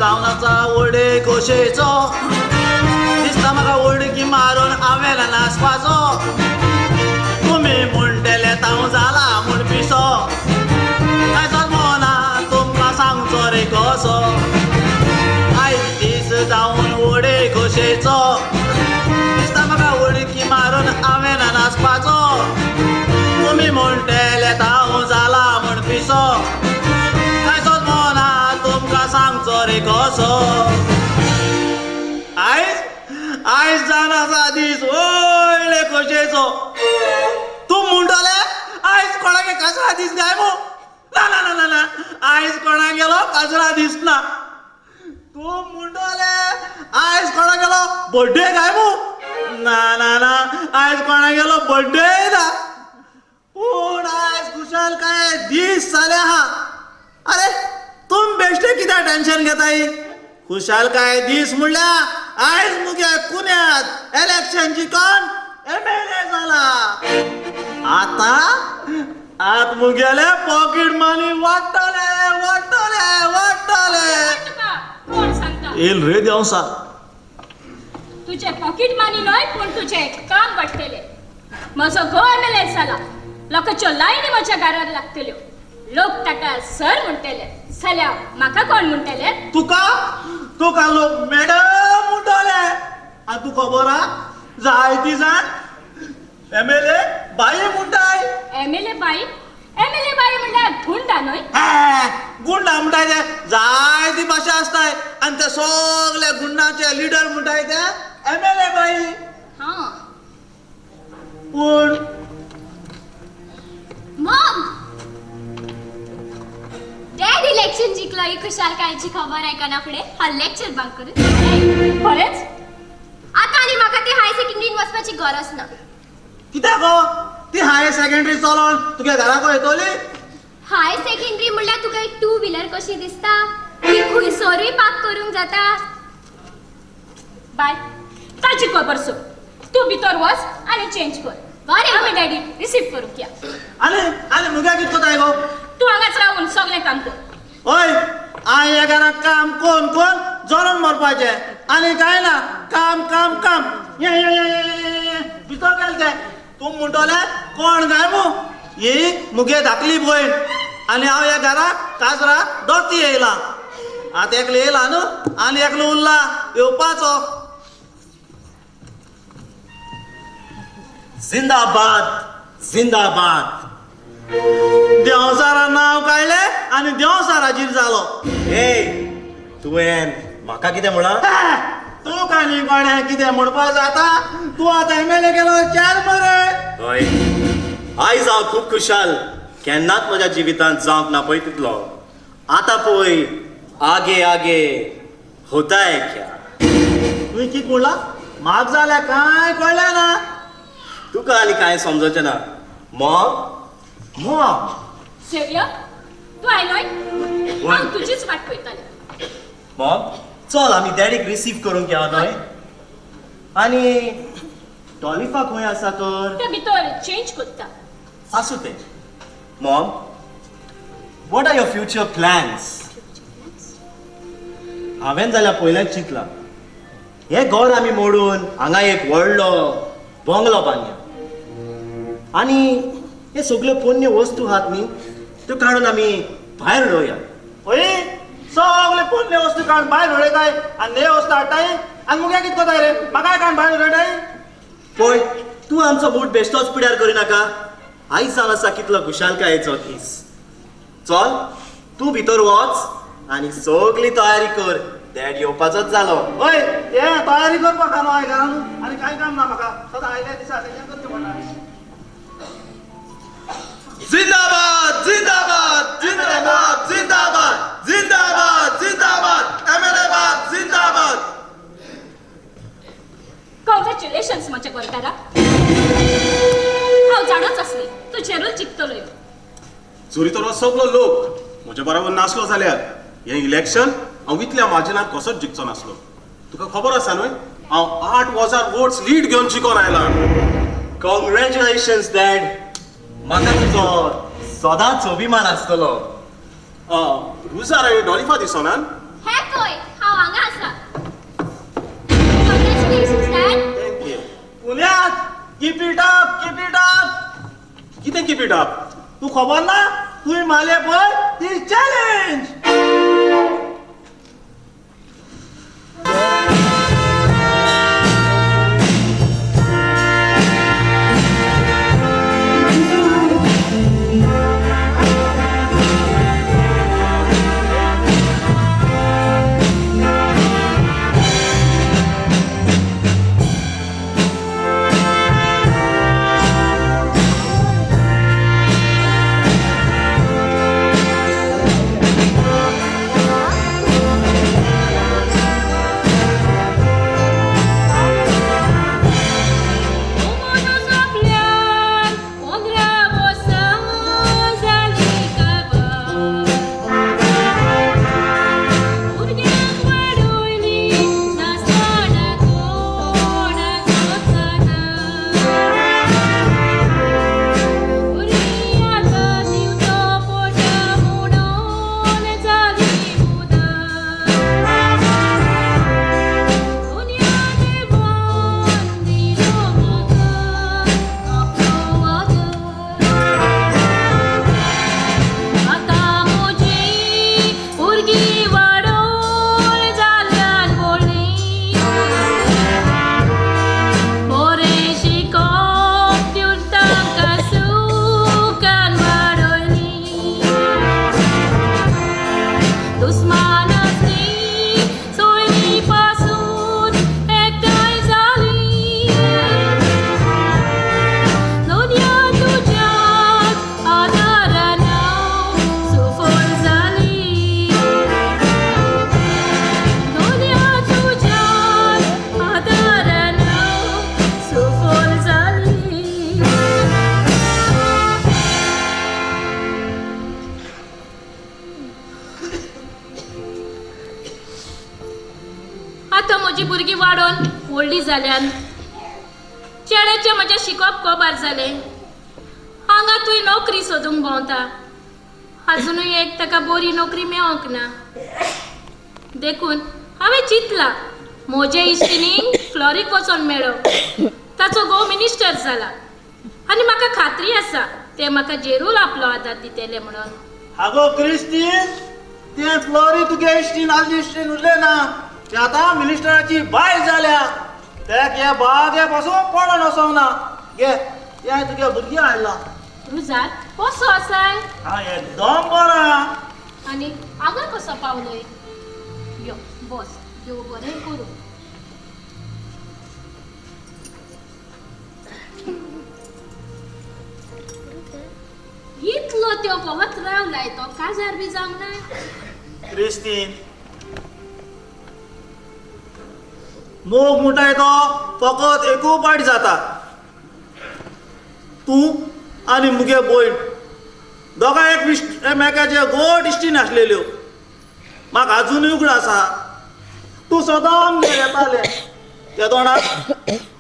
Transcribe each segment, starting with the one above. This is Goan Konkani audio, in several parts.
जावन आसा व्हडे खोशेचो, दिसता म्हाका उडकी मारून हांवें नाचपाचो. तुमी म्हणटले हांव जाला म्हूण पिसो, कांय जल्मना तुमकां सांगचो रे कसो. आयज दीस जावन व्हडे खोशेचो, दिसता म्हाका उडकी मारून हांवें नाचपाचो. तुमी म्हणटले हांव जाला म्हूण पिसो, कांय जल्मना तुमकां सांगचो रे कसो. आयज आयज जावन आसा दीस व्हडले खोशेचो. तूं म्हणटले आयज कोणागे काजरा दीस काय मू? ना ना ना ना ना, आयज कोणा गेलो काजरा दीस ना. तूं म्हणटले आयज कोणा गेलो बड्डे काय मू? ना ना ना, आयज कोणा गेलो बड्डे ना. पूण आयज खुशालकाय दीस जाले आहा. अरे तुम बेश्टे कित्याक टेन्शन घेताय? खुशालकाय दीस म्हणल्यार आयज मुगे कुन्यात इलेक्शन जिखोन एमएलए जाला. आतां आत मुगेले पॉकेट मनी वाडटले वाडटले वाडटले. तुका कोण सांगता? येल रे देंवसा. तुझे पॉकेट मनी न्हय पूण तुझे काम वाडटले. म्हजो घोव एमएलए जाला, लोकांच्यो लायनी म्हज्या घरार लागतल्यो, लोक ताका सर म्हणटले, जाल्यार म्हाका कोण म्हणटले? तुका तुका लोक मॅडम म्हणटले. आनी तूं खबर आहा जायती जाण एमएलए बाई म्हणटाय. एमएलए बाई? एमएलए बाई म्हणल्यार गुंडा न्हय? गुंडा म्हणटाय ते जायती भाशा आसताय आनी ते सगळे गुंडाचे लिडर म्हणटाय ते एमएलए बाई. हां. पूण मॉम, डॅड इलेक्शन जिखलो ही खुशालकायेची खबर आयकना फुडें हांव लेक्चर बंक करून खरेंच? आतां आनी म्हाका ती हायर सेकंडरीन वचपाची गरज ना. कित्याक गो ती हायर सेकंडरी चलोन तुगे घराको येतली? हायर सेकंडरी म्हणल्यार तुका एक टू व्हिलर कशी दिसता, ती खंयसरूय पार्क करूंक जाता. बाय, ताची खबर सोड, तूं भितर वच आनी चेंज कर. बरें. आमी डॅडी रिसीव करूंक या. आनी आनी मुगे कित कोताय गो? तूं हांगाच रावून सगळें काम कर. हय, हांवें ह्या घरांत काम कोन कोन जरोन मरपाचें आनी कांय ना. काम काम काम. ये ये ये ये भितर गेले ते. तूं म्हणटले कोण काय मू? ही मुगे धाकली भयण आनी हांव ह्या घराक काजरा दोती येयला. आतां एकलो येयला न्हू आनी एकलो उरला येवपाचो. जिंदाबाद जिंदाबाद. देंवचारा नांव काडलें आनी देंवचार हाजीर जालो. ए तुवें म्हाका कितें म्हळां? तूं काय न्ही कोणें कितें म्हणपा जाता? तूं आतां एमएलए गेलो चार मरे. हय, आयज हांव खूब खुशाल. केन्नाच म्हज्या जिवितांत जावंक ना पळय तितलो. आतां पळय आगे आगे होता है क्या. तुवें कितें म्हणलां? म्हाका जाल्यार कांय कळ्ळें ना. तुका आनी कांय समजचें ना. Mom mom. झेवियर, तूं आयलोय? हांव तुजीच वाट पळयतालें. मॉम चल आमी डॅडीक रिसीव करूंक या न्हय. आनी डॉलिफा खंय आसा तर? तें भितर चेंज करता. आसूं तें. Mom, what are your future plans? हांवें जाल्यार पयलेंच चिंतलां, हें घर आमी मोडून हांगा एक व्हडलो बंगलो बांदया आनी हे सगल्यो पोन्न्यो वस्तू आहात न्ही त्यो काडून आमी भायर उडोवया. हय, सगळे पोन्ने वस्तू काडून भायर उडयताय आनी हे वस्तू हाडटाय आनी मुगे कितें कोताय रे? म्हाकाय काडून भायर उडयताय. पळय तूं आमचो मूड बेश्टोच पिड्यार करिनाका. आयज जावन आसा कितलो खुशालकायेचो दीस. चल तूं भितर वच आनी सगली तयारी कर. डॅड येवपाचोच जालो. हय, हे तयारी करपाक न्हू हांवें घरान आनी कांय काम ना म्हाका. सदां आयल्या दिसा तेजें करचें पडटा. जिंदाबाद जिंदाबाद जिंदाबाद जिंदाबाद जिंदाबाद जिंदाबाद एमएलए बाब जिंदाबाद. कॉंग्रॅच्युलेशन्स म्हज्या गोरकारा. हांव जाणाच आसली तूं जेरूल जिखतलोय. जरी तर हो सगलो लोक म्हज्या बरोबर नासलो जाल्यार हें इलेक्शन हांव इतल्या मार्जिनान कसोच जिखचो नासलो. तुका खबर आसा न्हय हांव 8,000 वोट्स लीड घेवन जिखोन आयला. Congratulations dad. म्हाका तुजो सदांच अभिमान आसतलो. रुजार आनी डॉलिफा दिसोनान? हे पळय Congratulations dad. Thank you. पुण्यात keep it up, keep it up. कितें कीप it up? तू खबर ना, तुवें मारले पळय ती चॅलेंज. आतां म्हजी भुरगीं वाडोवन व्हडलीं जाल्यान, चेड्याचें म्हजें शिकप कोबार जालें. हांगा तुवें नोकरी सोदूंक भोंवता, आजुनूय एक ताका बरी नोकरी मेळोंक ना. देखून हांवें चिंतलां म्हजे इश्टिणींक फ्लॉरीक वचोन मेळो. ताचो घोव मिनिस्टर जाला आनी म्हाका खात्री आसा ते म्हाका जेरूल आपलो आदार दितले म्हणून. आगो क्रिस्टीन, ते फ्लॉरी तुगे इश्टीन आजली इश्टीन उरले ना, ते आतां मिनिस्टराची बायल जाल्या. तेक हे बागे पासून पडोन वचोंक ना. घे, हें तुगे भुरगीं हाडलां. रुजार कसो आसाय? हांव एकदम बरो. आनी हांगा कसो पावलोय? यो बस, देव बरें करूं. इतलो त्यो भोंवत रावलाय तो काजार बी जावंक ना. क्रिस्तीन, मोग म्हणटाय तो फकत एकू पाट जाता. तूं आनी मुगे भयण दोगांय एकमेकाचे गोड इश्टीन आसलेल्यो. म्हाका आजुनूय उगड आसा, तूं सदां आमगेर येतालें त्या तोंडाक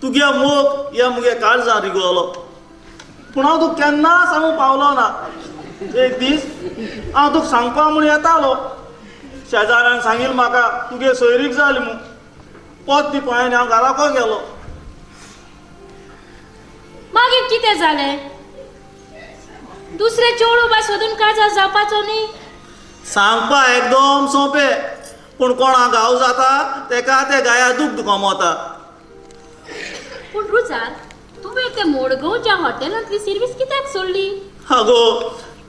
तुगे मोग हे मुगे काळजान रिगवलो. पूण हांव तुका केन्ना सांगूंक पावलो ना. एक दीस हांव तुका सांगपा म्हूण येतालो, शेजाऱ्यान सांगिल्लें म्हाका तुगे सोयरीक जाली म्हूण. पोत ती पळयन हांव घराको गेलो. मागीर कितें जालें? दुसरें चेडूं बाय सोदून काजार जावपाचो न्ही? सांगपा एकदम सोंपें, पूण कोणा गांव जाता तेका ते गाया दूख कमवता. पूण रुजार, तुवें ते मडगांवच्या हॉटेलांतली सर्वीस कित्याक सोडली? आगो,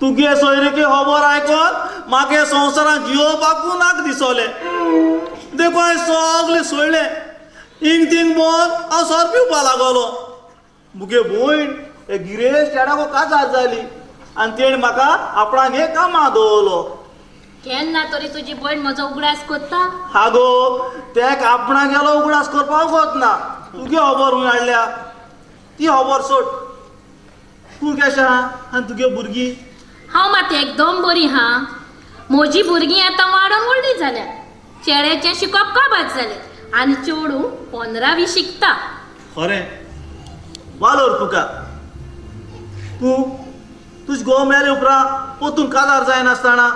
तुगे सोयरीके खबर आयकोन म्हागे संवसारांत जियोवपाकू नाक दिसोलें. देखून हांवें सगळें सोडलें. इंग तींग भोंवन हांव सोरो पिवपा लागलो. मुगे भयण हे गिरेश चेड्याको काजार जाली आनी तेणें म्हाका आपणाक हे कामां दवरलो. केन्ना तरी तुजी भयण म्हजो उगडास करता. आगो, तेक आपणाक गेलो उगडास करपाक वत ना. तुगे खबर खंय हाडल्या ती खबर सोड. तूं केशें आहा आनी तुगे भुरगीं? हांव मात एकदम बरी हा. म्हजी भुरगीं आतां वाडोवन व्हडलीं जाल्या. चेड्याचें शिकप काबार जालें आनी चेडूं 15वी शिकता. खरें वालोर तुका. तूं तुज घोव मेले उपरांत परतून काजार जायनासतना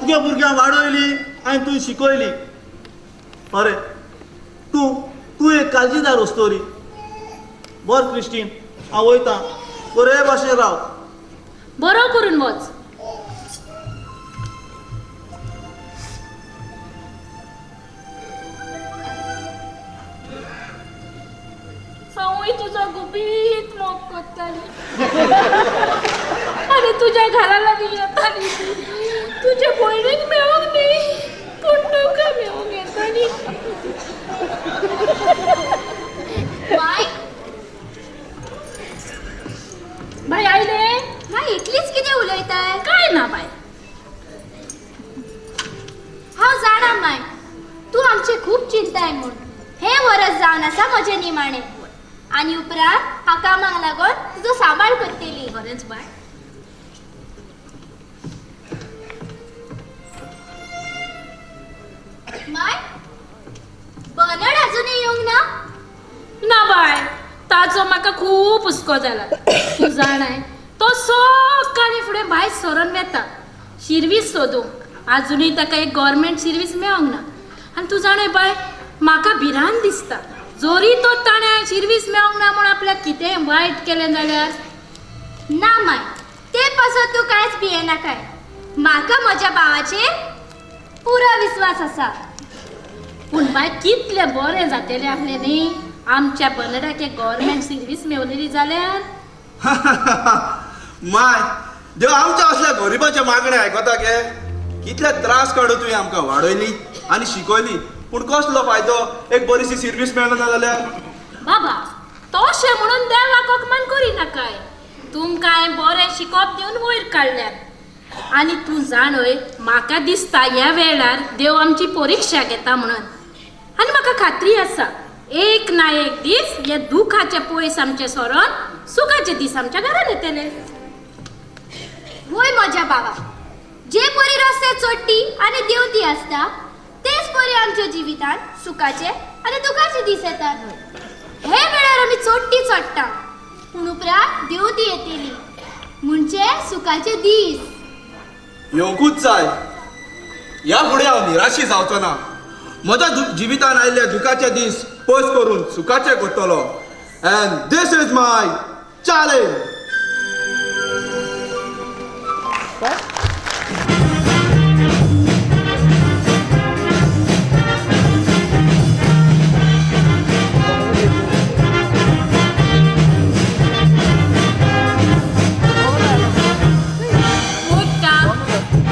तुगे भुरग्यांक वाडयली आनी तुवें शिकयली. खरें, तूं तूं एक काळजीदार वस्तोरी. बर क्रिस्टीन, हांव वयता, बरे भाशेन राव. बरो करून वच. हांवूय तुजो गुपीत मोग करताली आनी तुज्या घरा लागीं येताली. तुजे भयणीक मेळूंक न्ही, पूण तुका मेळूंक येताली. माय. बाय आयले? माय, इतलीच कितें उलयताय? काय ना बाय. हांव जाणा माय, तूं आमचें खूब चिंताय म्हूण. हें वरस जावन आसा म्हजें निमाणें आनी उपरांत हांव कामाक लागून तुजो सांबाळ करतली. बरेंच बाय. माय, बनड अजूनय येवंक ना? ना बाय, ताचो म्हाका खूब हुस्को जाला. तूं जाणाय, तो सकाळी फुडें भायर सरून वेता शिरवीस सोदूंक. आजुनूय ताका एक गव्हर्मेंट शिरवीस मेळोंक ना. आनी तूं जाणाय बाय, म्हाका भिरांत दिसता, जोरी तो ताणें शिरवीस मेळोंक ना म्हूण आपल्याक कितेंय वायट केलें जाल्यार. ना माय, ते पासत तूं कांयच भियेनाकाय. म्हाका म्हज्या भावाचेर पुरो विस्वास आसा. पूण बाय, कितलें बरें जातलें आसलें न्ही आमच्या बनडाक एक गव्हर्मेंट सर्वीस मेवलेली जाल्यार. माय, देव आमच्या असल्या गरिबाच्या मागणे आयकता गे? कितले त्रास काडून तुवें आमकां वाडयली आनी शिकयली, पूण कसलो फायदो एक बरीशी सर्वीस मेळना जाल्यार? बाबा, तशें म्हणून देवाक अपमान करिनाकाय. तुमकां हांवें बरें शिकोप दिवन वयर काडल्यात. आनी तूं जाणय, म्हाका दिसता ह्या वेळार देव आमची परिक्षा घेता म्हणून. आनी म्हाका खात्री आसा, एक ना एक दीस हे दुखाचे पयस आमचे सोरोन सुखाचे दीस आमच्या घरान येतले. वय म्हज्या बाबा, जे परी रस्ते चडटी आनी देंवती आसता तेच परी आमच्या जिवितांत सुखाचे आनी दुखाचे दीस येतात. हे वेळार आमी चडटी चडटा, पूण उपरांत देंवती येतली म्हणजे सुखाचे दीस. येवंकूच जाय. ह्या फुडें हांव निराशी जावचो ना. म्हज्या जिवितान आयिल्ले दुखाचे दीस पयस करून सुखाचे करतलो. And this is my challenge. उठ्ठा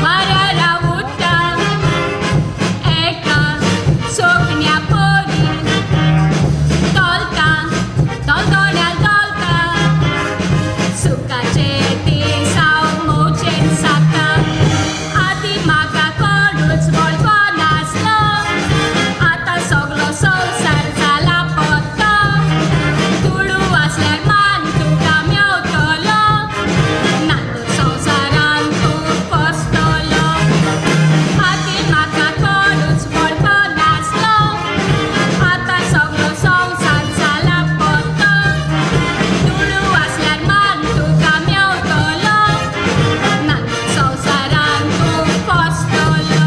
वाऱ्याला उठ्ठा, एका सोकण्या परी तोलता तोलतोल्या तोलता, सुखाचे दीस हांव मोजेन साता. आदी म्हाका कोणूच वळखो नासलो, आतां सगलो संवसार जाला पत्तो. दुडू आसल्यार मान तुका मेवतलो, ना तर संवसारान तूं फसतलो. आदी म्हाका कोणूच वळखो नासलो, आतां सगलो संवसार जाला पत्तो. दुडू आसल्यार मान तुका मेवतलो, ना तर संवसारान तूं फसतलो.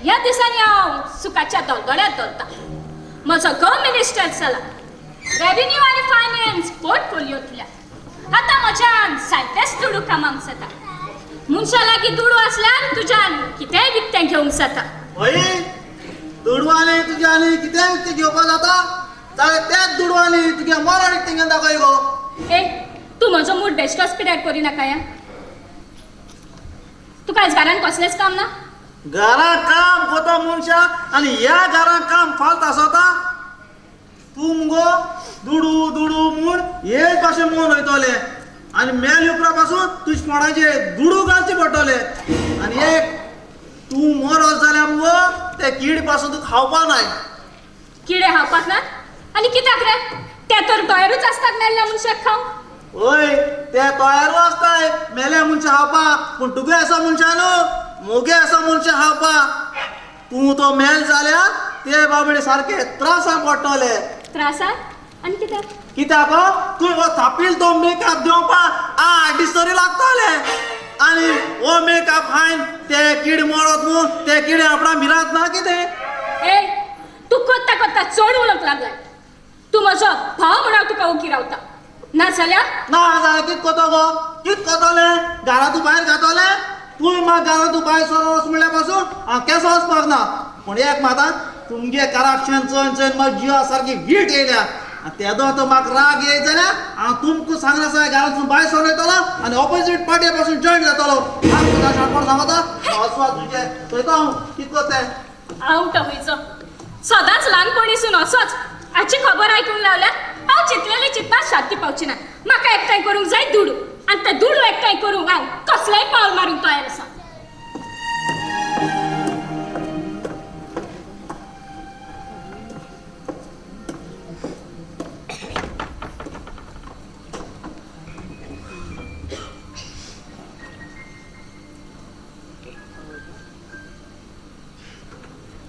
ह्या दिसांनी हांव सुखाच्या दलदळ्यांत दलता. म्हजो गो मिनिस्टर जाला, रेव्हेन्यू आनी फायनान्स पोर्टफोलियोंतल्या. आतां म्हज्यान जायतेच दुडू कामांक जाता. मनशा लागीं दुडू आसल्यार तुज्यान कितेंय विकतें घेवंक जाता. हय, दुडवांनी तुज्या आनी कितेंय विकतें घेवपाक जाता जाल्यार त्याच दुडवांनी तुगे मरण विकतें घेवन दाखय गो. ए, तूं म्हजो मूड बेश्टोच पिड्यार करिनाका. या तुका आयज घरान कसलेंच काम ना? घरां काम कोता मनशां आनी ह्या घरां काम फाल्त आसता. तूं मुगो दुडू दुडू म्हूण हेच भाशेन मोन वयतले आनी मेल उपरा पासून तुज फोणाचे दुडू घालचे पडटले. आनी एक तूं मरत जाल्यार मुगो ते कीड पासून तूं खावपा नाय. किडे खावपाक ना आनी कित्याक रे? ते तर तयारूच आसतात मेल्ल्या मनशाक खावंक. ओय, ते तयारू आसताय मेल्या मनशां खावपा, पूण तुगे आसा मनशां न्हू, मोगे आसा मनशां खावपा. तूं तो मेल जाल्यार ते बाबडे सारके त्रासां पडटले. त्रासाक आनी कित्याक? कित्याक हो? तूं हो थापील तो मेकअप देंवपा 8 दीस तरी लागतले. आनी हो मेकअप हायन ते किड मोडत न्हू, ते किडे आपणा मिरात ना कितें. ए, तूं कोत्ता कोत्ता चड उलोवंक लागलाय. तूं म्हजो भाव म्हणून हांव तुका ओगी रावता, नाजाल्यार ना जाल्यार कित कोतो गो, कित कोतोलें? घरांतू भायर घातोलें तूं म्हाका. घरांतू भायर सर वच म्हणल्यार पासून हांव केसो वचपाक ना. पूण एक मात, तुमगे करप्शन चोयन चोयन म्हाका जिवा सारकी वीट येयल्या. आनी तेदो आतां म्हाका राग येयत जाल्यार हांव तुमकां सांगना, घरांतसून भायर सरून येतलो आनी ऑपोजीट पार्टी पासून जॉयन जातलो. हांव तुका शाणपण सांगता, वचपा तुजें चोयता हांव कित कोत्तें. हांव तो खंयचो सदांच ल्हानपणीसून असोच. हाची खबर आयकूंक लावल्यार हांव चिंतलेली चिंतपा शांती पावची ना. म्हाका एकठांय करूंक जाय दुडू, आनी ते दुडू एकठांय करूंक हांव कसलेंय पावल मारूंक तयार आसा.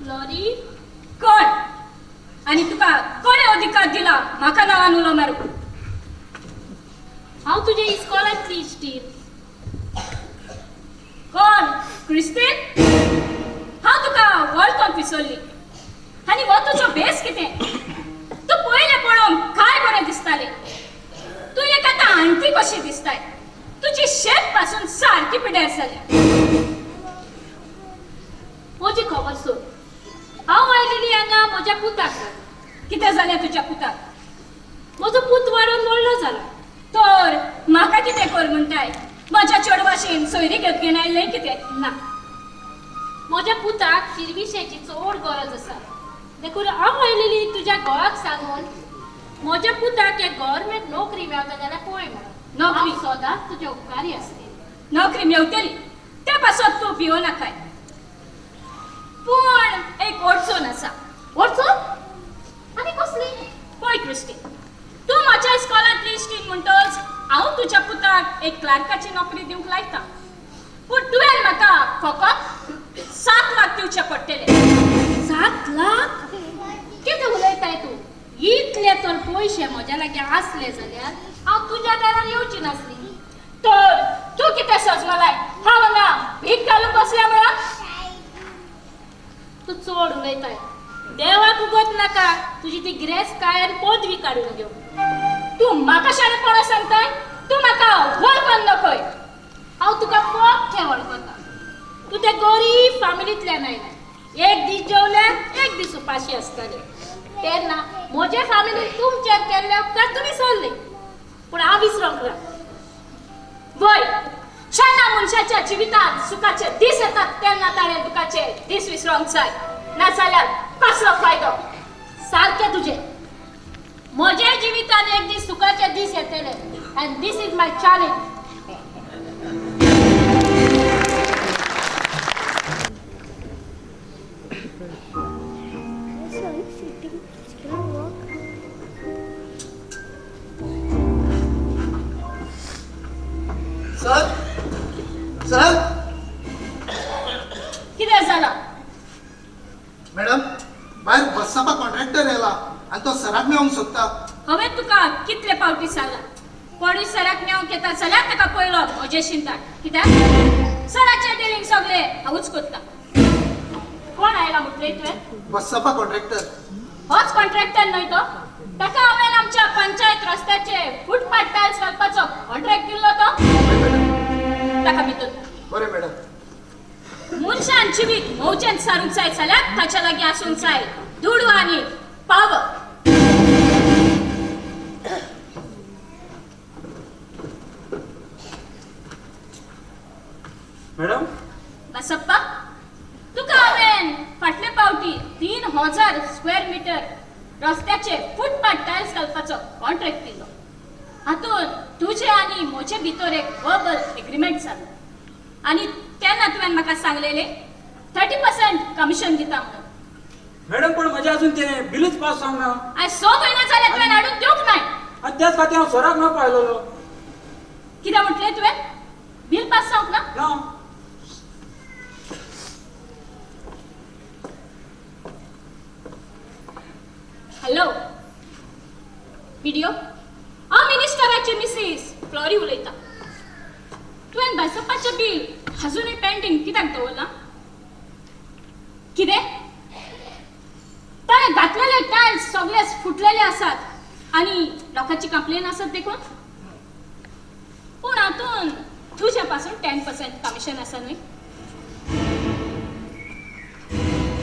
लॉरी, कोण आनी तुका कोणे अधिकार दिला म्हाका नांवान उलो मारूंक? हांव तुज्या इस्कॉलांतली इश्टीण. कोण, क्रिस्तीन? हांव तुका वळखोंक विसरली. आनी हो तुजो भेस कितें? तूं पयलें पळोवंक काय बरें दिसतालें. तूं एक आतां आण्टी कशी दिसताय. तुजी शेप पासून सारकी पिड्यार जाल्या. म्हजी खबर सोड, हांव आयलेली हांगा म्हज्या पुताक लागून. कितें जालें तुज्या पुताक? म्हजो पूत वाडून व्हडलो जाला. तर म्हाका कितें कर म्हणटाय? म्हज्या चेडवाशीन सोयरीक घेवन आयलें कितें? ना, म्हज्या पुताक शिरविशेची चड गरज आसा, देखून हांव आयलेली तुज्या घोवाक सांगून म्हज्या पुताक एक गव्हर्मेंट नोकरी मेवता जाल्यार पळय म्हणून. नोकरी? हांव सदांच तुज्या उपकारी आसतली. नोकरी मेवतली, त्या पासत तूं भियो नाकाय. पूण एक अडचण आसा. अडचण आनी कसली? पळय क्रिस्टी, तूं म्हज्या इस्कॉलांतली इश्टीण म्हणटच हांव तुज्या पुताक एक क्लार्काची नोकरी दिवंक लायता. पूण तुवें म्हाका फकत 7 लाख दिवचे पडटले. 7 लाख? कितें उलयताय तूं? इतले तर पयशे म्हज्या लागीं आसले जाल्यार हांव तुज्या दारार येवची नासली. तर तूं कितें सजमलाय? हांव हांगा भीक घालूंक बसल्या म्हणून? तूं चड उलयताय. देवाक उगत नाका तुजी ती गिरेस्तकाय आनी पदवी काडून घेव. तूं म्हाका शाणेपणां सांगताय? तूं म्हाका वळखून नकय. हांव तुका पक्कें वळखता. तूं ते गरीब फामिलींतल्यान आयलाय. एक दीस जेवल्यार एक दीस उपाशी आसताले. तेन्ना म्हजे फामिलीन तुमचेर केल्ले उपकार तुमी सोडले, पूण हांव विसरोंक ना. वय, जेन्ना मनशाच्या जिवितांत सुखाचे दीस येतात तेन्ना ताणें दुखाचे दीस विसरोंक जाय, नाजाल्यार कसलो फायदो? सारकें तुजें. म्हज्या जिवितांत एक दीस सुखाचे दीस येतले, and this is my challenge. Sir, sir. कितें जालां? मॅडम, भायर बसप्पा कॉन्ट्रॅक्टर येला आनी तो सराक मेळोंक सोदता. हांवें तुका कितले फावटी सांगलां, कोणूय सराक मेळोंक येता जाल्यार ताका पयलो म्हजें शिंताड. कित्याक सराचें डिलींग सगळें हांवूच करता. कोण आयला म्हटलें तुवें? बसप्पा कॉन्ट्रॅक्टर. होच कॉन्ट्रॅक्टर न्हय तो? ताका हांवें आमच्या पंचायत रस्त्याचे फुटपाथ टायल्स घालपाचो कॉन्ट्रॅक्ट दिल्लो तो? ताका भितर. बरें मॅडम. मनशान जिवीत मौजेन सारूंक जाय जाल्यार ताच्या लागीं आसूंक जाय दुडू आनी पावर. मॅडम. बसप्पा, तुका हांवें फाटले फावटी 3000 स्क्वेअर मिटर रस्त्याचे फुटपाथ टायल्स घालपाचो कॉन्ट्रॅक्ट दिलो. हातूंत तुजे आनी म्हजे भितर एक वर्बल एग्रीमेंट जालो आनी तेन्ना तुवें म्हाका सांगलेलें 30% कमिशन दिता म्हणून. मॅडम, पण म्हजें अजून तें बिलूच पास जावंक ना. आयज 6 म्हयने जाले तुवें हाडून दिवंक नाय. आनी त्याच खातीर हांव सराक ना पायलेलो. कितें म्हटलें तुवें? बील पास जावंक ना? ना. हॅलो विडियो, हांव मिनिस्टराची मिसीस फ्लॉरी उलयतां. तुवें बासप्पाचें बील अजुनूय पेंडींग कित्याक दवरलां? कितें? ताणें घातलेले टायल्स सगळेच फुटलेले आसात आनी लोकांची कंप्लेन आसत देखून? पूण हातून तुजे पासून 10% कमिशन आसा न्हय?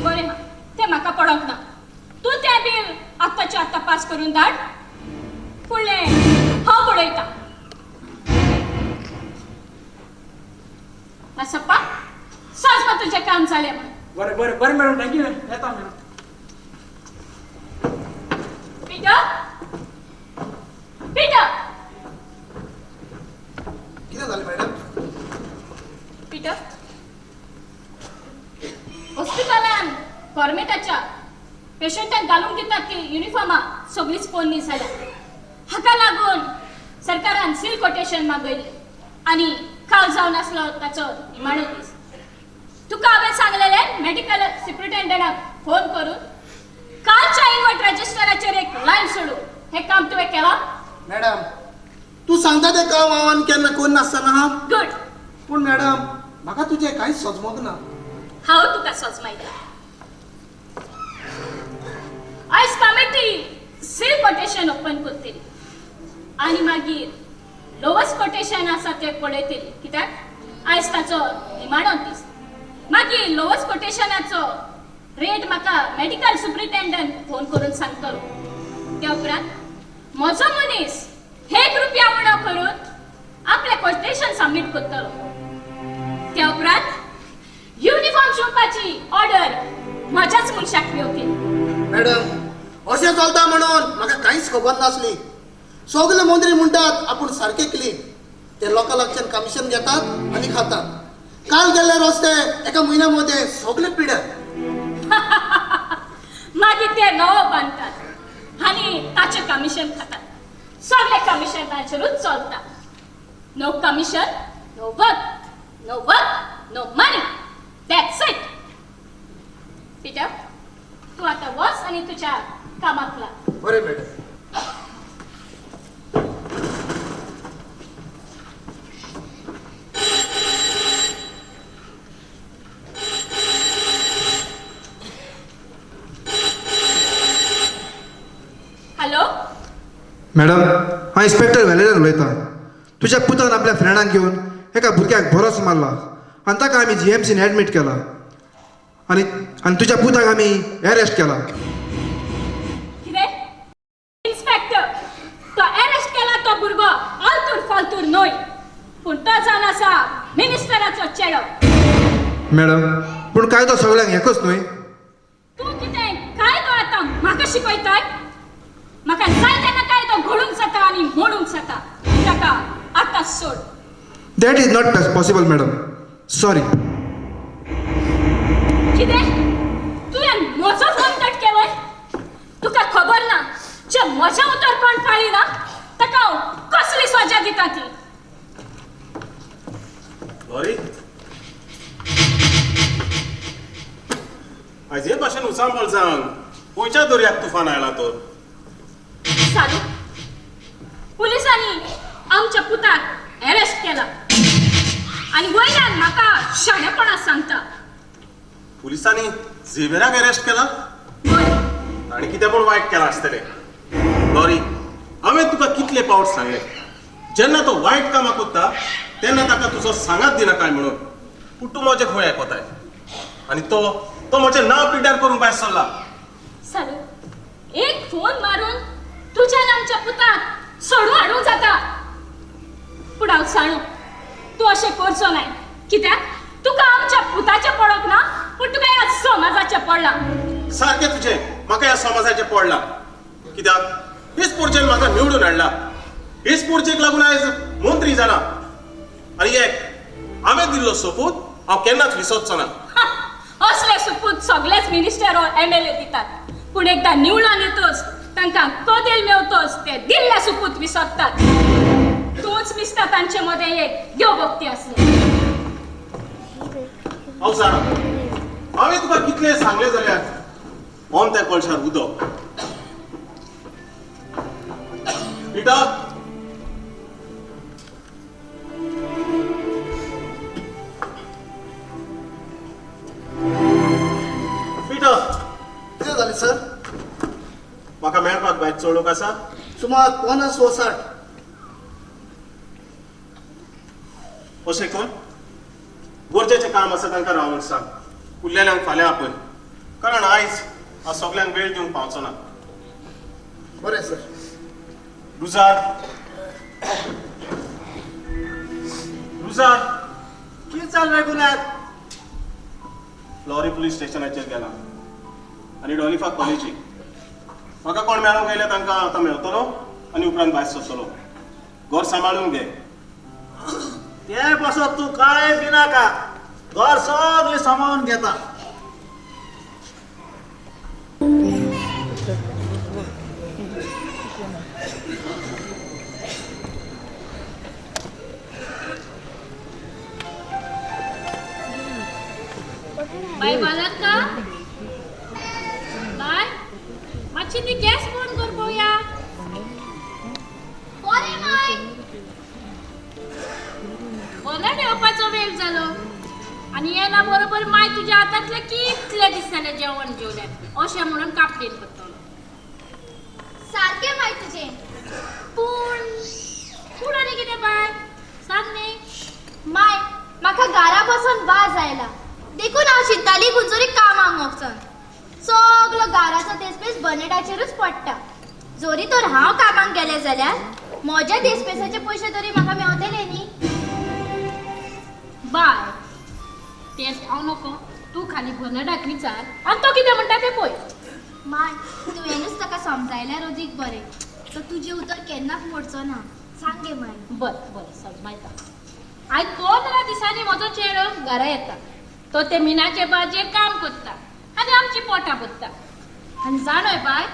बरें हा, तें म्हाका पडोंक ना. तूं तें बील आत्ताचे आत्तां पास करून धाड. फुडलें हांव पळयतां. वासप्पा, सजमा तुजें काम जालें म्हूण. बरें बरें बरें मॅडम, thank you. येता मॅडम. Peter, Peter. कितें जालें मॅडम? पीटर, हॉस्पिटलान गव्हर्मेंटाच्या पेशंटाक घालूंक दितात ती युनिफॉर्मां सगळींच पोन्नी जाल्या. हाका लागून सरकारान सील कोटेशन मागयल्लें आनी काल जावन आसलो ताचो निमाणो दीस. तुका हांवें सांगलेलें मेडिकल सुप्रिटेंडंटाक फोन करून कालच्या इनवर्ट रजिस्टराचेर एक लायन सोडू. हें काम तुवें केलां? मॅडम, तूं सांगता तें काम हांव आनी केन्ना करून नासतना हा. गुड. पूण मॅडम, म्हाका तुजें कांयच सजमोंक ना. हांव तुका सजमायता. आयज कमिटी सील कोटेशन ओपन करतली आनी मागीर लोवस्ट कोटेशन आसा तें पळयतली, कित्याक आयज ताचो निमाणो दीस. मागीर लोवस्ट कोटेशनाचो रेट म्हाका मेडिकल सुप्रिटेंडंट फोन करून सांगतलो. त्या उपरांत म्हजो मनीस 1 रुपया उणो करून आपलें कोटेशन सबमीट करतलो. त्या उपरांत युनिफॉर्म शिंवपाची ऑर्डर म्हज्याच मनशाक मेवतली. मॅडम, अशें चलता म्हणून म्हाका कांयच खबर नासली. सगळे मंत्री म्हणटात आपूण सारके क्लीन, ते लोकां लागच्यान कमिशन घेतात आनी खातात. काल गेल्ले रस्ते एका म्हयन्या मदें सगळे पिड्यार. मागीर ते नवो बांदतात आनी ताचें कमिशन खातात. सगळे कमिशनाचेरूच चलता. No commission, no work, no work, no money. That's it. Peter, तूं आतां वच आनी तुज्या कामाक लाग. बरें मॅडम. हॅलो मॅडम, हांव इन्स्पेक्टर व्हॅलेरियन उलयतां. तुज्या पुतान आपल्या फ्रेंडाक घेवन एका भुरग्याक बरोच मारला आनी ताका आमी जीएमसीन एडमीट केला आनी आनी तुज्या पुताक आमी एरेस्ट केला. कितें? इन्स्पेक्टर, तो अरेस्ट केला तो भुरगो आलतूर फालतूर न्हय, पूण तो जावन आसा मिनिस्टराचो चेडो. मॅडम, पूण कायदो सगळ्यांक एकच न्हय? तूं कितें कायदो आतां म्हाका शिकयताय? म्हाका जाय तेन्ना कायदो घडूंक जाता आनी मोडूंक जाता. ताका आतां सोड. That is not possible madam, sorry. कितें? तुवें म्हजो फोन कट केलोय? तुका खबर ना जे म्हजें उतर कोण पाळिना ताका हांव कसली सजा दिता ती. सॉरी, आयज हे भाशेन उचांबळ जावन खंयच्या दर्याक तुफान आयला तर? सालू, पुलिसांनी आमच्या पुताक अरेस्ट केला आनी वयल्यान म्हाका शाणेपणा सांगता. पुलिसांनी झेवियराक अरेस्ट केला? वय. ताणें कितें म्हूण वायट केलां आसतलें? लॉरी, हांवें तुका कितले पावट सांगलें, जेन्ना तो वायट कामां करता तेन्ना ताका तुजो सांगात दिनाकाय म्हणून. पूण तूं म्हजें खंय आयकताय? आनी तो तो म्हजें नांव पिड्ड्यार करूंक भायर सरला. सालू, एक फोन मारून तुज्यान आमच्या पुताक सोडून हाडूंक जाता. पूण हांव जाणू तूं अशें करचो नाय, कित्याक तुका आमच्या पुताचें पडोंक ना, पूण तुका ह्या समाजाचें पडलां. सारकें तुजें, म्हाका ह्या समाजाचें पडलां. कित्याक हेच पोरचेन म्हाका निवडून हाडला, हेच पोरचेक लागून आयज मंत्री जाला. आनी एक हांवें दिल्लो सोपूत हांव केन्नाच विसरचो ना. असले सुपूत सगळेच मिनिस्टर वा एमएलए दितात, पूण एकदां निवळून येतच तांकां कदेल मेवतच ते दिल्ले सुपूत विसरतात. तूंच दिसता तांचे मदें एक देवभक्ती आसली. हांव जाणा, हांवें तुका कितलें सांगलें जाल्यार ओम त्या कळशार उदक. पिटर, आयज चड लोक आसा? सुमार 50 व 60. अशें कर, गरजेचें काम आसा तांकां रावूंक सांग, उरलेल्यांक फाल्यां आपय, कारण आयज हांव सगल्यांक वेळ दिवंक पावचो ना. बरें सर. रुजार, रुजार, कितें चल्लें गुन्यांत? फ्लॉरी पुलीस स्टेशनाचेर गेला आनी डॉलिफा कॉलेजीक. म्हाका कोण मेळोंक येयले तांकां आतां मेळटलो आनी उपरांत भायर सरतलो. घर सांबाळून घे. ते बसत तूं कांय भिनाका, घर सगळें सांबाळून घेता. बाय बालका, बाय मातशी ती गॅस बंद कर पळोवया. बरें माय. बरें येवपाचो वेळ जालो आनी येना बरोबर माय तुज्या हातांतलें कितले दीस जाले जेवण जेवलें अशें म्हणून कापलीन करतलो. सारकें माय तुजें. पूण पूण आनी कितें बाय सांग न्ही. माय म्हाका घरा बसून वाज आयला, देखून हांव चिंताली खंयसरी कामाक वचून. सगलो घराचो देसपेस बनेटाचेरूच पडटा. जोरी तर हांव कामाक गेलें जाल्यार म्हज्या देसपेसाचे पयशे तरी म्हाका मेवतले न्ही. बाय तें हांव नको, तूं खाली बर्नडाक विचार आनी तो कितें म्हणटा तें पळय. माय तुवेंनूच ताका समजायल्यार अदीक बरें, तो तुजें उतर केन्नाच मोडचो ना. सांग गे माय. बरें बरें समजायता. आयज 15 दिसांनी म्हजो चेडो घरा येता. तो ते मिनाचे बाजेर काम करता आनी आमची पोटां भरता. आनी जाणोय बाय,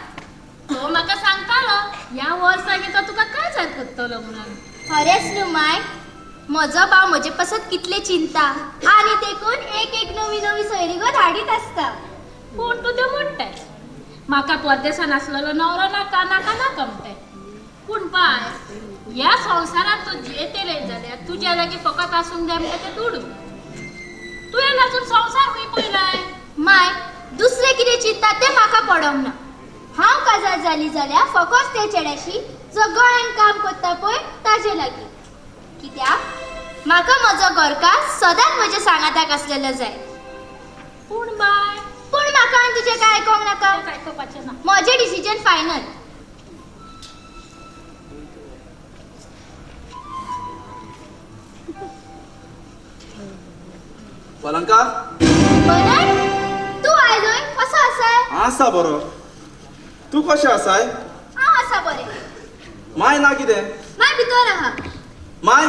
तो म्हाका सांगतालो ह्या वर्सांनी तो तुका काजार करतलो म्हणून. खरेंच न्हू माय, म्हजो भाव म्हजे पासत कितले चिंता आनी देखून एक एक नवी नवी सोयरीगत हाडीत आसता. पूण तूं त्यो म्हणटाय म्हाका परदेसान आसलेलो नवरो नाका नाका नाका म्हणटाय. पूण बाय ह्या संवसारांत तूं जियेतलें जाल्यार तुज्या लागीं फकत आसूंक जाय म्हणटा तें दुडू. तुवें आजून संवसार खंय पळयलाय? माय दुसरें कितें चिंता तें म्हाका पडोंक ना. हांव काजार जाली जाल्यार फकत ते चेड्याशी जो गोंयांत काम करता पळय ताजे लागीं. कित्याक म्हाका म्हजो घरकार सदांच म्हज्या सांगाताक आसलेलो जाय. पूण बाय पूण म्हाका आनी तुजें कांय आयकोंक नाका. आयकोपाचें ना. म्हजें डिसिजन फायनल. पलंका बरं तूं आयलोय, कसो आसाय? आसा बरो. तूं कशें आसाय? हांव आसा बरें. माय ना कितें? माय भितर आहा. माय,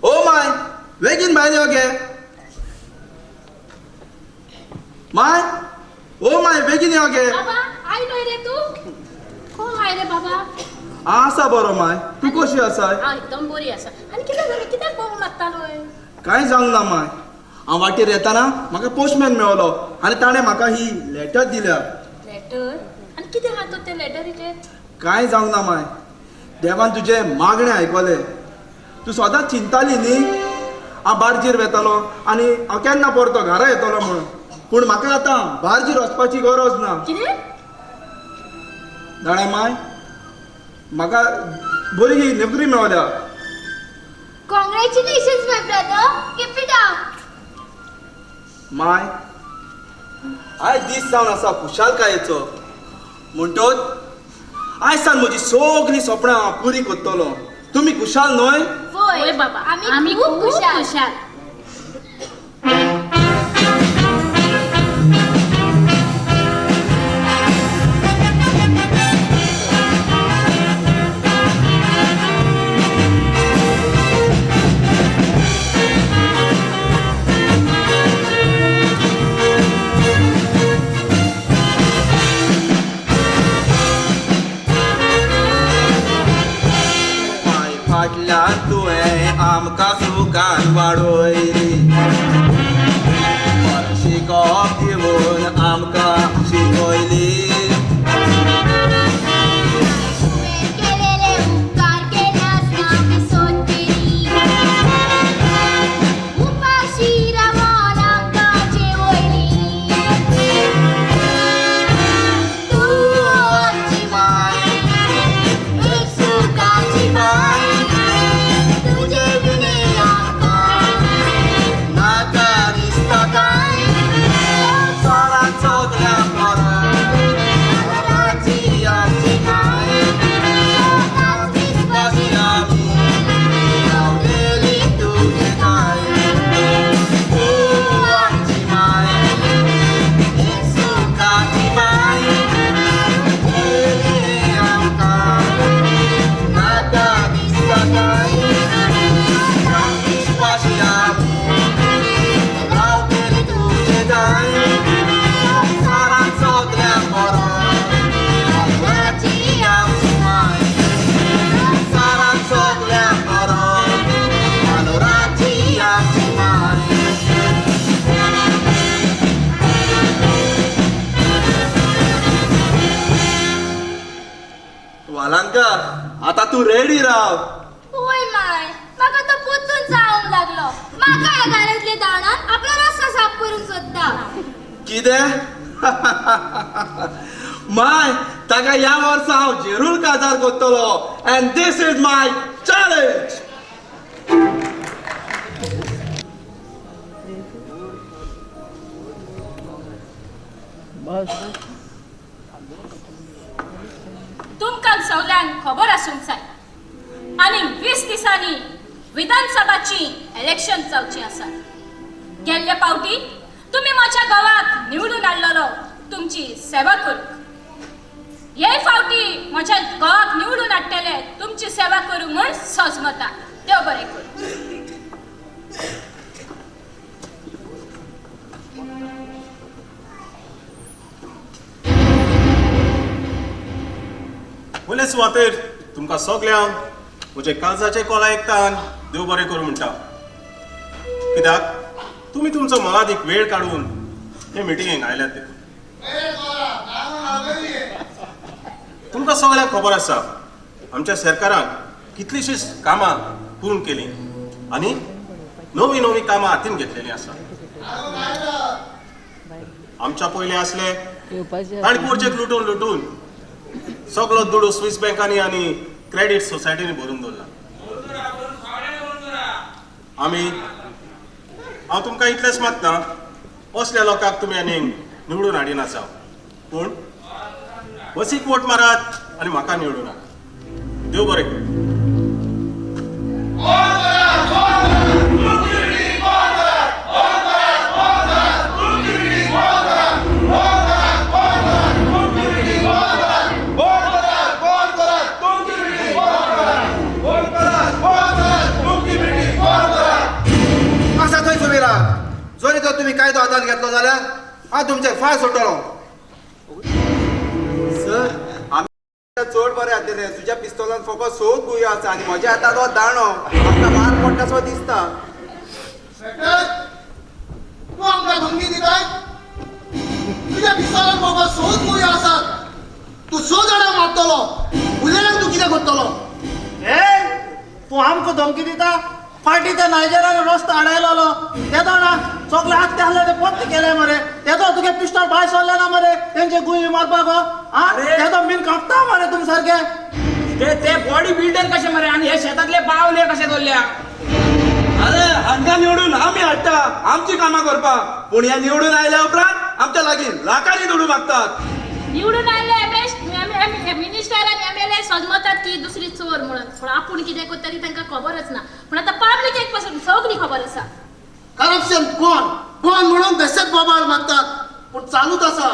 ओ my, बेगीन भायर यो गे. माय, ओ my, बेगीन यो गे. बाबा आयलोय रे तूं? खंय आयले बाबा? आसा बरो माय, तूं कशी आसाय? हांव एकदम बरी आसा. आनी कितें जालें, कित्याक बोम मारतालोय? कांय जावंक ना माय, हांव वाटेर येताना म्हाका पोस्टमॅन मेवलो आनी ताणें म्हाका ही लेटर दिल्या. लेटर? आनी कितें आहा तर ते लेटरीचेर? कांय जावंक ना माय, देवान तुजें मागणें आयकलें. तूं सदांच चिंताली न्ही हांव बार्जीर वेतालो आनी हांव केन्ना परतो घरा येतलो म्हणून. पूण म्हाका आतां बार्जीर वचपाची गरज ना. कितें? जाणा माय, म्हाका बरी नोकरी मेवल्या. Congratulations my brother, keep it up. My आयज दीस जावन आसा खुशालकायेचो, म्हणटोच आयज सावन म्हजी सगळीं सपनां हांव पुरी करतलो. तुमी खुशाल न्हय? वय बाबा, आमी खूब खुशाल. फाटल्यान तुवें आमकां सुखान वाडयली. राधिका, आता तूं रेडी राव. होय माय, म्हाका तो पुतून जावंक लागलो. म्हाका ह्या घरांतले दाणान आपलो रस्तो साफ करूंक सोदता. कितें? माय, ताका ह्या वर्सा हांव जेरूल काजार करतलो. And this is my challenge. तुमकां सगल्यांक खबर आसूंक जाय, आनी 20 दिसांनी विधानसभाची इलेक्शन जावची आसा. गेल्ले पावटी तुमी म्हज्या गांवाक निवडून हाडलेलो तुमची सेवा करूंक. हे फावटी म्हज्या गांवाक निवडून हाडटले तुमची सेवा करूंक म्हूण सजमता. देव बरें करूं. पयले सुवातेर तुमकां सगल्यांक म्हजे काळजाचे कोला एकतान देव बरें करूं म्हणटा. कित्याक तुमी तुमचो मोलादीक वेळ काडून हे मिटिंगेक आयल्यात देखून. तुमकां सगळ्यांक खबर आसा आमच्या सरकारान कितलींशींच कामां पूर्ण केलीं आनी नवीं नवीं कामां हातीन घेतलेलीं आसा. आमच्या पयलीं आसले तांणी पोरचेक लुटून लुटून सगलो दुडू स्विस बँकांनी आनी क्रेडीट सोसायटींनी भरून दवरला. आमी हांव तुमकां इतलेंच मागता, असल्या लोकांक तुमी आनी निवडून हाडिना जाव, पूण बसीक वोट मारात आनी म्हाका निवडून हाडात. देव बरें करूं. आसा थंय सुमीरा, जरी तर तुमी कायदो हातांत घेतलो जाल्यार हांव तुमचेर फाय सोडटलो. सर, आमी चड बरें जातलें. तुज्या पिस्तोलान फकत 6 गुळयो आसा आनी म्हज्या हातांत हो दांडो. म्हाका मार पडटा सो दिसता. तूं आमकां धमकी दिताय? तुज्या पिस्तोलान फकत 6 गुळयो आसात. तूं 6 जाणांक मारतलो, उलयल्याक तूं कितें करतलो? ए, तूं आमकां धमकी दिता? फाटीं त्या नायजेरान रस्तो आडायलोलो तेदो ना सगळे आत्ते आहले ते पोत्ते केले मरे. तेदो तुगे पिस्टॉल भायर सरले ना मरे तेंचे गुळी मारपाक. आ, तेदो मीन कापता मरे तुमी सारके. ते बॉडी बिल्डर कशे मरे आनी हे शेतांतले बावले कशे दवरल्या. अरे हांकां निवडून आमी हाडटा आमची कामां करपाक, पूण हे निवडून आयल्या उपरांत आमच्या लागीं लाखांनी दुडू मागतात. निवडून आयले मिनिस्टर आनी एमएलए सजमतात की दुसरी चोर म्हणून, पूण आपूण कितें करता ती तांकां खबरच ना. पूण आतां पब्लिकेक पासून सगळी खबर आसा. करप्शन कोण कोण म्हणून बेशेच बोबाळ मारतात, पूण चालूच आसा.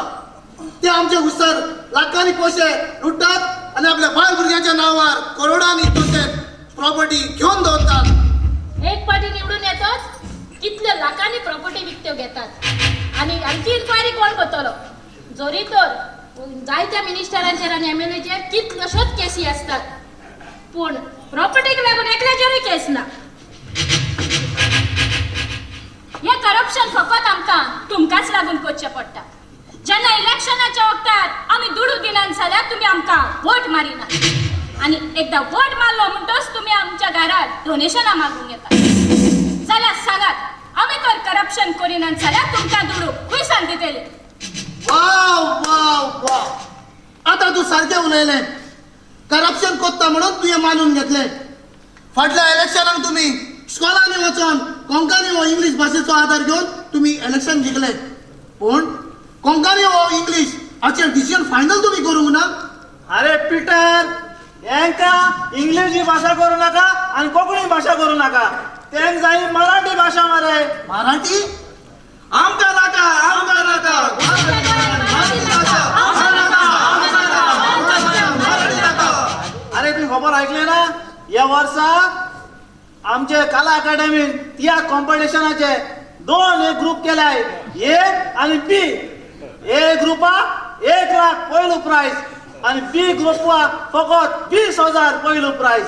ते आमचे हुसर लाखांनी पयशे लुट्टात आनी आपल्या बायल भुरग्यांच्या नांवार करोडांनी तशेंच प्रॉपर्टी घेवन दवरतात. एक पाटी निवडून येतात कितल्या लाखांनी प्रॉपर्टी विकत्यो घेतात आनी आमची इन्क्वायरी कोण करतलो? जरी तर जायत्या मिनिस्टरांचेर आनी एमएलएचेर कितल्योश्योच केसी आसतात, पूण प्रॉपर्टीक लागून एकल्याचेरूय केस ना. हे करप्शन फकत आमकां तुमकांच लागून करचें पडटा. जेन्ना इलेक्शनाच्या वखदार आमी दुडू दिनात जाल्यार तुमी आमकां वोट मारिनात, आनी एकदां वोट मारलो म्हणटच तुमी आमच्या घरात डोनेशनां मागूंक येतात. जाल्यार सांगात, आमी तर करप्शन करिनात जाल्यार तुमकां दुडू खंय सान दितले? वाव वाव वाव, आतां तूं सारकें उलयलें. करप्शन कोत्ता म्हणून तुवें मानून घेतलें. फाटल्या इलेक्शनाक तुमी स्कॉलांनी वचोन कोंकणी हो इंग्लीश भाशेचो आदार घेवन तुमी इलेक्शन जिखले, पूण कोंकणी हो इंग्लीश हाचेर डिसिजन फायनल तुमी करूंक ना. अरे पिटर, हेंकां इंग्लीश ही भाशा करूं नाका आनी कोंकणी भाशा करूं नाका. तेंक जाय मराठी भाशा मरे. मराठी आमकां नाका, आमकां नाका, मराठी नाका. अरे तुमी खबर आयकले ना? ह्या वर्सा आमचे कला अकादमीन तियात्र कॉम्पिटिशनाचे 2 एक ग्रुप केल्याय, ए आनी बी. ए ग्रुपाक 1 लाख पयलो प्रायज आनी बी ग्रुपाक फकत 20,000 पयलो प्रायज.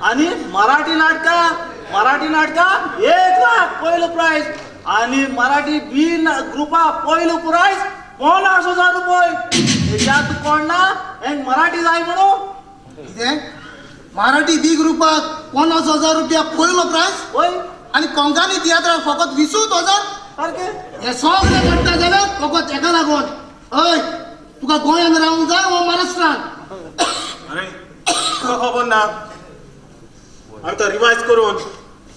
आनी मराठी नाटकां, मराठी नाटकां 1 लाख पयलो प्रायज आनी मराठी बी ग्रुपाक पयलो प्रायज 50,000 रुपये. हेच्यात कोण ना हेंक मराठी जाय म्हणून. कितें मराठी बी ग्रुपाक 50,000 रुपया पयलो प्रायज वय आनी कोंकणी तियात्राक फकत 20,000. सारकें. हे सगळे घडटा जाल्यार फकत हेका लागून. हय, तुका गोंयांत रावंक जाय वो महाराष्ट्रान? अरे तुका खबर ना, आमी तो रिवायज करून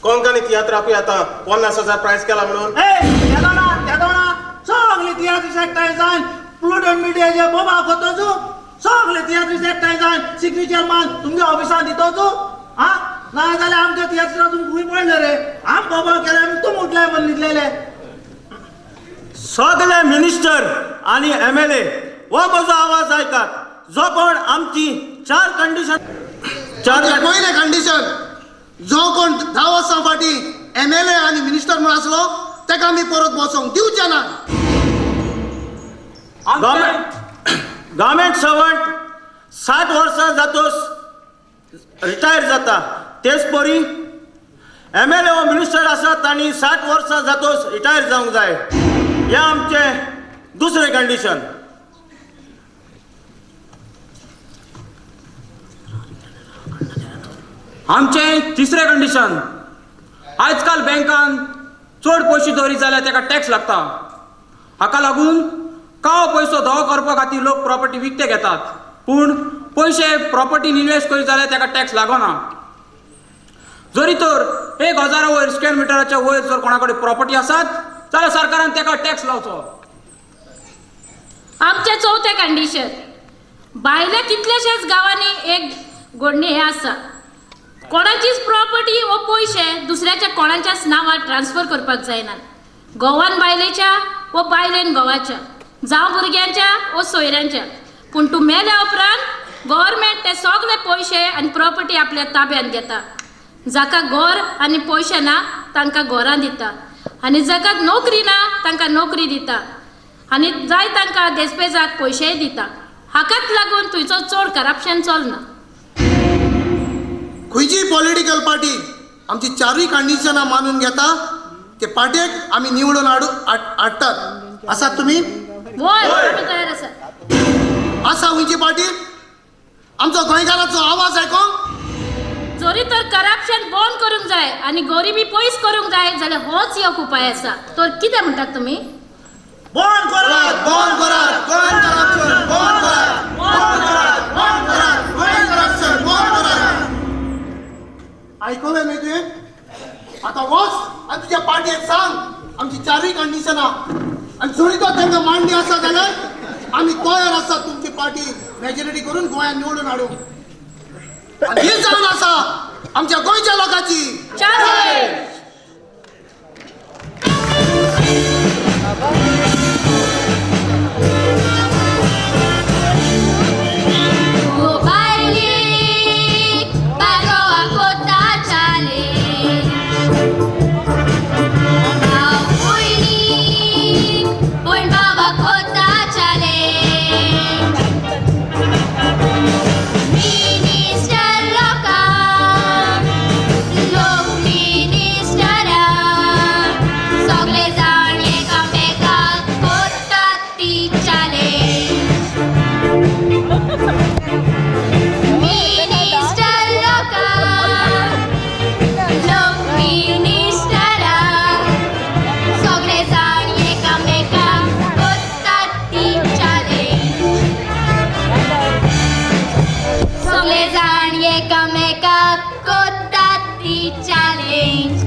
कोंकणी तियात्राकूय आतां 50,000 प्रायज केला म्हणून. ए तेदोना तेदोना सगळे तियात्रीस एकठांय जावन प्लुटन मिडियाचे बोबा कोतोचू, सगळे तियात्रीस एकठांय जावन सिग्नेचर मान तुमच्या ऑफिसान दितोचू. हा ना जाल्यार आमच्या तियात्रा तुमकां खंय पडले रे? आम बोबा केले आमी तूं उठले म्हण न्हिदलेले. सगळे मिनिस्टर आनी MLA हो म्हजो आवाज आयकात. जो कोण आमची चार कंडिशन चार पयलें कंडिशन, जो कोण 10 वर्सां फाटीं MLA आनी मिनिस्टर म्हूण आसलो ताका आमी परत बसोंक दिवचे ना. गव्हर्मेंट सर्वंट 60 वर्सां जातोस रिटायर जाता, तेच परी MLA वो मिनिस्टर आसा तांणी 60 वर्सां जातोस रिटायर जावंक जाय. हें आमचें दुसरें कंडिशन. आमचें तिसरें कंडिशन, आजकाल बँकान चड पयशे दवरीत जाल्यार ताका टॅक्स लागता. हाका लागून काव पयसो धवो करपा खातीर लोक प्रॉपर्टी विकते घेतात, पूण पयशे प्रॉपर्टीन इन्वेस्ट करीत जाल्यार ताका टॅक्स लागना. जरी तर 1,000 वयर स्क्वेअर मिटराच्या वयर जर कोणा कडेन प्रॉपर्टी आसात जाल्यार सरकारान ताका टॅक्स लावचो. आमचें चवथें कंडिशन, भायल्या कितल्याशाच गांवांनी एक घडणी हें आसा, कोणाचीच प्रॉपर्टी वो पयशे दुसऱ्याच्या कोणाच्याच नांवार ट्रान्सफर करपाक जायना. घोवान बायलेच्या वो बायलेन घोवाच्या, जावं भुरग्यांच्या वो सोयऱ्यांच्या, पूण तूं मेल्या उपरांत गव्हर्मेंट ते सगळे पयशे आनी प्रॉपर्टी आपल्या ताब्यांत घेता. जाका घर आनी पयशे ना तांकां घरां दिता, आनी जाका नोकरी ना तांकां नोकरी दिता, आनी जाय तांकां देसपेजाक पयशेय दिता. हाकाच लागून थंयचो चड करप्शन चलना. खंयची पॉलिटिकल पार्टी आमची चारूय कंडिशनां मानून घेता ते पार्टेक आमी निवडून हाडटात. आसात तुमी? वय, आमी तयार आसात. आसा खंयची पार्टी आमचो गोंयकाराचो आवाज आयकोंक? जरी तर करप्शन बंद करूंक जाय आनी गरिबी पयस करूंक जाय जाल्यार होच एक उपाय आसा. तर कितें म्हणटात तुमी? बंद करात, बंद करात, गोंय करप्शन बंद करात, बंद करात, बंद करात, गोंय करप्शन बंद करात. आयकलें न्ही तुवें? आतां वच आनी तुज्या पार्टयेक सांग आमची चारूय कंडिशनां, आनी जरी तो तांकां मांडणी आसा जाल्यार आमी तयार आसा तुमची पार्टी मेजॉरिटी करून गोंयांत निवडून हाडूंक. आनी ही जावन आसा आमच्या गोंयच्या लोकांची. Challenge.